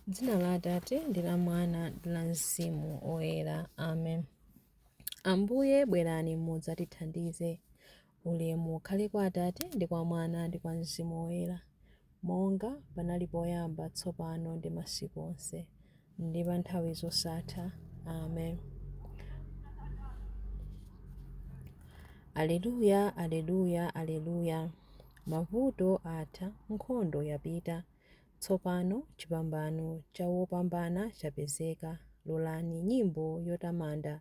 Dzina la Atate ndi la Mwana ndi la Mzimu Woyera. Amen. Ambuye bwerani mudzatithandize. Ulemu ukhale kwa Atate ndi kwa Mwana ndi kwa Mzimu Woyera, monga panali poyamba, tsopano ndi masiku onse, ndi pa nthawi zosatha. Amen. Aleluya, aleluya, aleluya. Mavuto atha, nkhondo yapita. Tsopano chipambano cha wopambana chapezeka. Lolani nyimbo yotamanda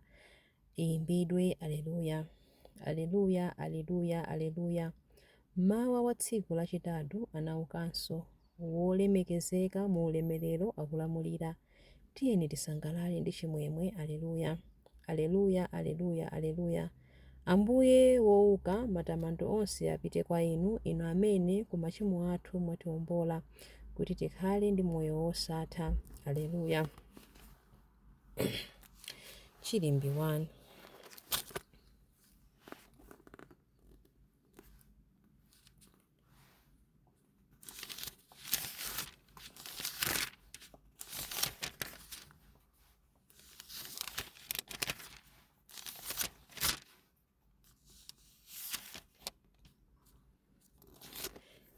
iyimbidwe. Aleluya, aleluya, aleluya, aleluya. Mmawa wa tsiku lachitatu anaukanso, wolemekezeka mu ulemerero akulamulira. Tiyeni tisangalale ndi chimwemwe. Aleluya, aleluya, aleluya, aleluya. Ambuye wouka, matamando onse apite kwa inu, inu amene ku machimo athu mwatiwombola, kuti tikhale ndi moyo wosatha. Aleluya. Chilimbi 1.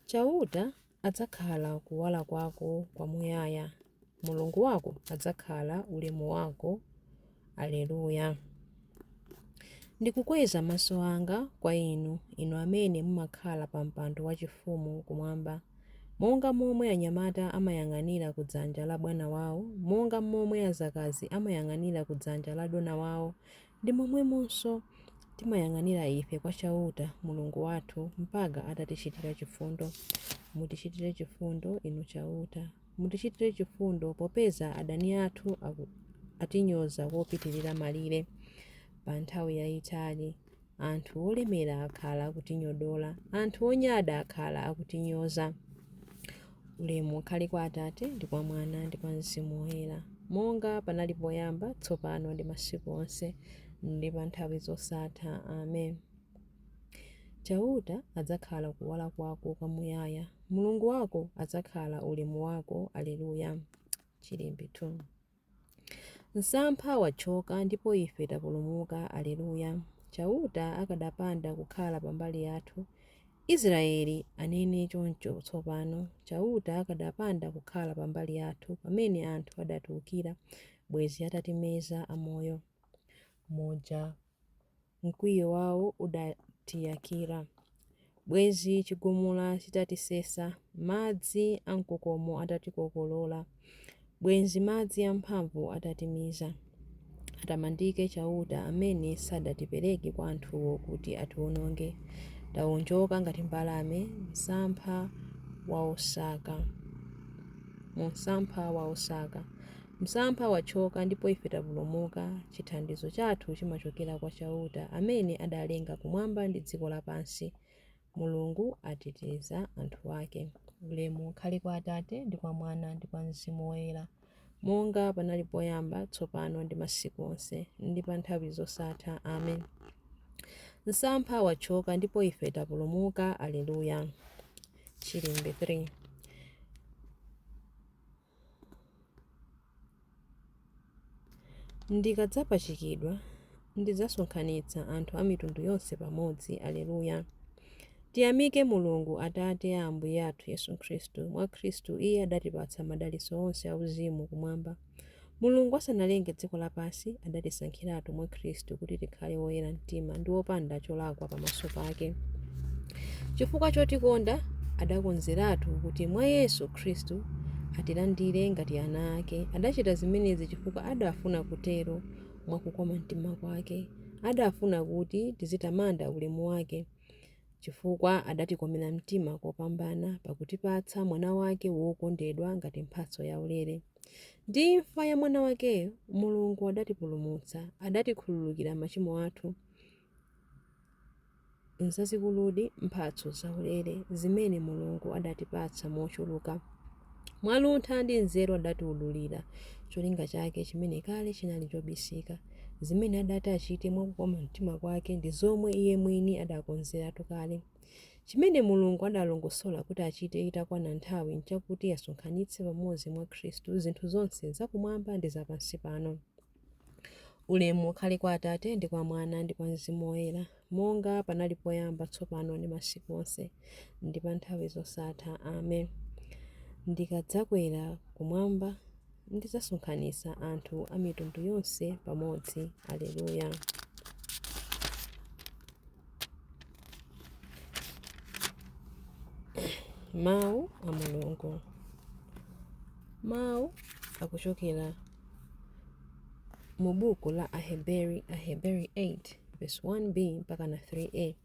Chauta adzakhala kuwala kwako kwamuyaya, Mulungu wako adzakhala ulemu wako. Aleluya. Ndikukweza maso anga kwa inu, inu amene mumakhala pa mpando wachifumu kumwamba. Monga momwe anyamata amayang'anira ku dzanja la bwana wao, monga momwe azakazi amayang'anira ku dzanja la dona wao, ndi momwemonso timayang'anira ife kwa Chauta, Mulungu wathu, mpaka atatichitira chifundo. Mutichitire chifundo, Inu Chauta. Mutichitire chifundo, popeza adani athu atinyoza kopitirira malire. Pa nthawi yaitali anthu olemera akhala akutinyodola, anthu onyada akhala akutinyoza. Ulemu ukhale kwa Atate ndi kwa Mwana ndi kwa Mzimu Woyera, monga panali poyamba, tsopano ndi masiku onse, ndi pa nthawi zosatha. Amen. Chauta adzakhala kuwala kwako kwamuyaya, Mulungu wako adzakhala ulemu wako. Aleluya. Chilimbi 2. Msampha wathyoka ndipo ife tapulumuka. Aleluya. Chauta akadapanda kukhala pambali yathu, Israele anene choncho tsopano, Chauta akadapanda kukhala pambali yathu pamene anthu adatiwukira, bwenzi atatimeza amoyo. Muja mkwiyo wao udatiyakira. Bwenzi chigumula chitatisesa, madzi amkokomo atatikokolola, bwenzi madzi amphamvu atatimiza. Atamandike Chauta amene sadatipereke kwa anthuwo kuti atiwononge. Tawonjoka ngati mbalame mu msampha wa osaka. Msampha wathyoka ndipo ife tapulumuka. Chithandizo chathu chimachokera kwa Chauta amene adalenga kumwamba ndi dziko lapansi. Mulungu ateteza anthu ake. Ulemu ukhale kwa Atate ndi kwa Mwana ndi kwa Mzimu Woyera, monga panali poyamba, tsopano ndi masiku onse, ndi pa nthawi zosatha. Amen. Msampha wathyoka ndipo ife tapulumuka. Aleluya. Chilimbi 3. Ndikadzapachikidwa, ndidzasonkhanitsa anthu a mitundu yonse pamodzi. Aleluya. Tiyamike Mulungu, Atate a Ambuye athu Yesu Khristu. Mwa Khristu Iye adatipatsa madalitso onse auzimu kumwamba. Mulungu asanalenge dziko lapansi, adatisankhiratu mwa Khristu kuti tikhale oyera mtima ndi opanda cholakwa pamaso pake. Chifukwa chotikonda, adakonzeratu kuti mwa Yesu Khristu atilandire ngati ana ake. Adachita zimenezi chifukwa adafuna kutero mwa kukoma mtima kwake. Adafuna kuti tizitamanda ulemu wake, chifukwa adatikomera mtima kopambana pakutipatsa Mwana wake wokondedwa ngati mphatso yaulere. Ndi imfa ya Mwana wakeyo, Mulungu adatipulumutsa, adatikhululukira machimo athu. Nzazikuludi mphatso zaulere zimene Mulungu adatipatsa mochuluka. Mwaluntha ndi nzeru adatiwululira cholinga chake chimene kale chinali chobisika. Zimene adati achite mwa kukoma mtima kwake ndi zomwe Iye mwini adakonzeratu kale. Chimene Mulungu adalongosola kuti achite itakwana nthawi nchakuti asonkhanitse pamodzi mwa Khristu zinthu zonse zakumwamba ndi za pansi pano. Ulemu ukhale kwa Atate ndi kwa Mwana ndi kwa Mzimu Woyera, monga panali poyamba, tsopano ndi masiku onse, ndi pa nthawi zosatha. Amen. Ndikadzakwera kumwamba, ndidzasonkhanitsa anthu a mitundu yonse pamodzi. Alleluya. Mawu a Mulungu. Mawu akuchokera mu buku la Aheberi, Aheberi 8 verse 1b mpaka na 3a.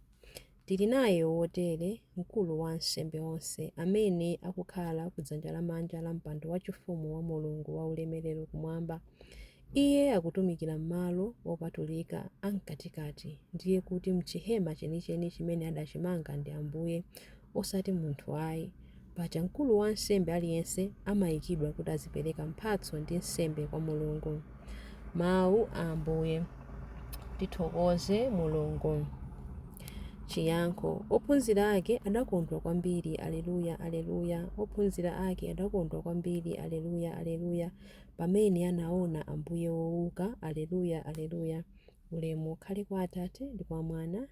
Tili naye wotere mkulu wa ansembe onse, amene akukhala kudzanja lamanja la mpando wachifumu wa Mulungu wa ulemerero kumwamba. Iye akutumikira m'malo wopatulika amkatikati, ndiye kuti m'chihema chenicheni chimene adachimanga ndi Ambuye, osati munthu ayi. Paja mkulu wa ansembe aliyense amayikidwa kuti azipereka mphatso ndi nsembe kwa Mulungu. Mawu a Ambuye. Tithokoze Mulungu. Chiyankho. Ophunzira ake adakondwa kwambiri. Alleluya, Alleluya. Ophunzira ake adakondwa kwambiri. Alleluya, Alleluya. Pamene anaona Ambuye wouka. Alleluya, Alleluya. Ulemu ukhale kwa Atate ndi kwa Mwana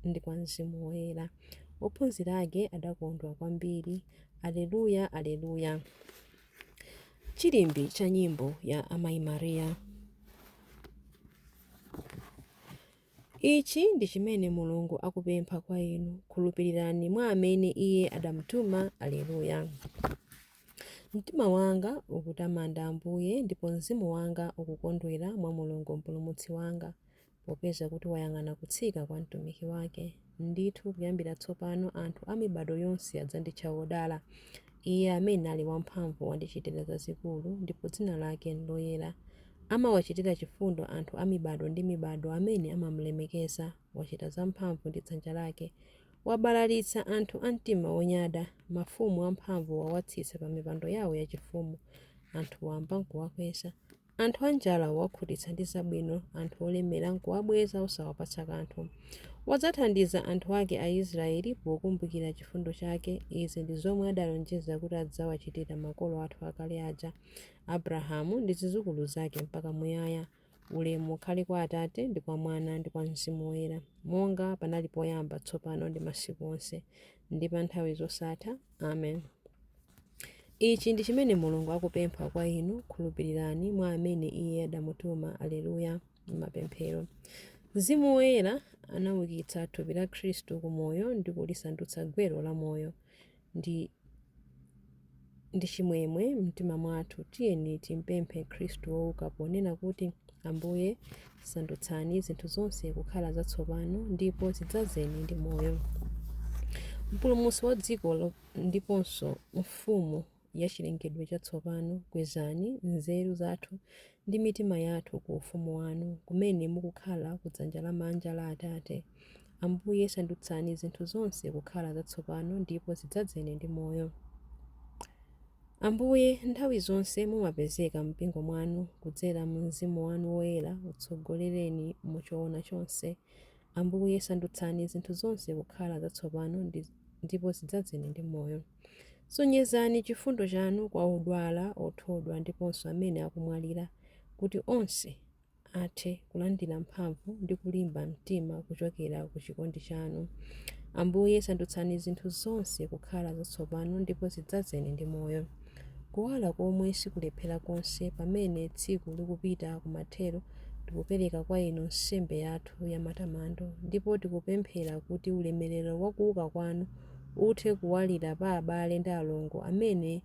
ndi kwa Mzimu Woyera. Ophunzira ake adakondwa kwambiri. Alleluya, Alleluya. Chilimbi cha nyimbo ya Amayi Maria. Ichi ndi chimene Mulungu akupempha kwa inu. Khulupirirani mwa amene Iye adamutuma. Alleluya. Mtima wanga ukutamanda Ambuye, ndipo mzimu wanga ukukondwera mwa Mulungu Mpulumutsi wanga, popeza kuti wayang'ana kutsika kwa mtumiki wake. Ndithu kuyambira tsopano anthu a mibado yonse adzanditcha wodala. Iye amene ali wamphamvu wandichitira zazikulu, ndipo dzina lake nloyera. Amawachitira chifundo anthu a mibado ndi mibado amene amamulemekeza. Wachita zamphamvu ndi dzanja lake. Wabalalitsa anthu a mtima wonyada. Mafumu amphamvu wawatsitsa pa mipando yawo yachifumu. Anthu wamba nkuwakweza. Anthu anjala wawakhutitsa ndi zabwino, anthu olemera nkuwabweza osawapatsa kanthu. Wadzathandiza anthu ake Aisraeli pokumbukira chifundo chake. Izi ndi zomwe adalonjeza kuti adzawachitira makolo athu akale aja, Abrahamu ndi zidzukulu zake mpaka muyaya. Ulemu ukhale kwa Atate ndi kwa Mwana ndi kwa Mzimu Woyera, monga panali poyamba, tsopano ndi masiku onse, ndi pa nthawi zosatha. Amen. Ichi ndi chimene Mulungu akupempha kwa inu. Khulupirirani mwa amene Iye adamutuma. Alleluya. Mapemphero. Mzimu Woyera anaukitsa thupi la Khristu ku moyo ndi kulisandutsa gwero la moyo ndi chimwemwe m'mtima mwathu. Tiyeni timpemphe Khristu wouka ponena kuti, Ambuye, sandutsani zinthu zonse kukhala zatsopano ndipo zidzazeni ndi moyo. Mpulumutsi wa dziko ndiponso mfumu ya chilengedwe chatsopano, kwezani nzeru zathu ndi mitima yathu ku ufumu wanu, kumene mukukhala kudzanja lamanja la Atate. Ambuye, sandutsani zinthu zonse kukhala zatsopano ndipo zidzazeni ndi moyo. Ambuye, nthawi zonse mumapezeka m'mpingo mwanu. Kudzera mu Mzimu wanu Woyera, utsogolereni mu choona chonse. Ambuye, sandutsani zinthu zonse kukhala zatsopano ndipo zidzazeni ndi moyo. Sonyezani chifundo chanu kwa odwala, othodwa ndiponso amene akumwalira, kuti onse athe kulandira mphamvu ndi kulimba mtima kuchokera ku chikondi chanu. Ambuye, sandutsani zinthu zonse kukhala zatsopano ndipo zidzazeni ndi moyo. Kuwala komwe sikulephera konse, pamene tsiku likupita kumathero, tikupereka kwa inu nsembe yathu ya matamando, ndipo tikupemphera kuti ulemerero wa kuuka kwanu uthe kuwalira pa abale ndi alongo amene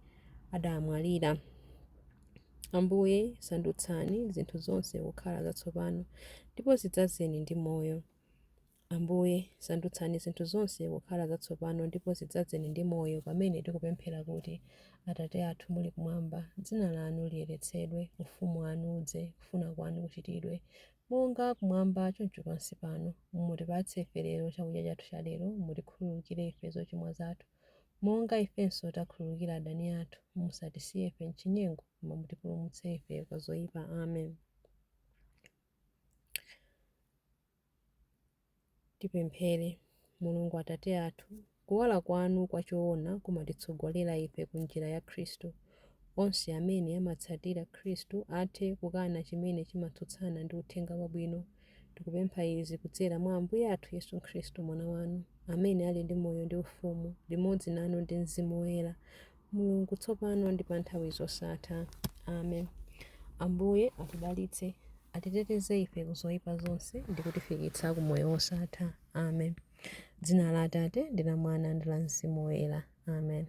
adamwalira. Ambuye, sandutsani zinthu zonse kukhala zatsopano ndipo zidzazeni ndi moyo. Ambuye, sandutsani zinthu zonse kukhala zatsopano ndipo zidzazeni ndi moyo, pamene tikupemphera kuti, Atate athu muli kumwamba, dzina lanu liyeretsedwe, ufumu wanu udze, kufuna kwanu kuchitidwe, monga kumwamba choncho pansi pano. Mutipatse ife lero chakudya chathu cha lero. Mutikhululukire ife zochimwa zathu, monga ifenso takhululukira adani athu. Musatisiye ife m'chinyengo, koma mutipulumutse ife kwa zoyipa. Amen. Tipemphere. Mulungu Atate athu, Kuwala kwanu kwa choona kumatitsogolera ife ku njira ya Khristu. Onse amene amatsatira Khristu athe kukana chimene chimatsutsana ndi Uthenga Wabwino. Tikupempha izi kudzera mwa Ambuye athu Yesu Khristu Mwana wanu, amene ali ndi moyo ndi ufumu, limodzi nanu ndi Mzimu Woyera, Mulungu tsopano ndi pa nthawi zosatha. Amen. Ambuye atidalitse, atiteteze ife ku zoyipa zonse ndi kutifikitsa ku moyo wosatha. Amen. Dzina la Atate ndi la Mwana ndi la Mzimu Woyera. Amen.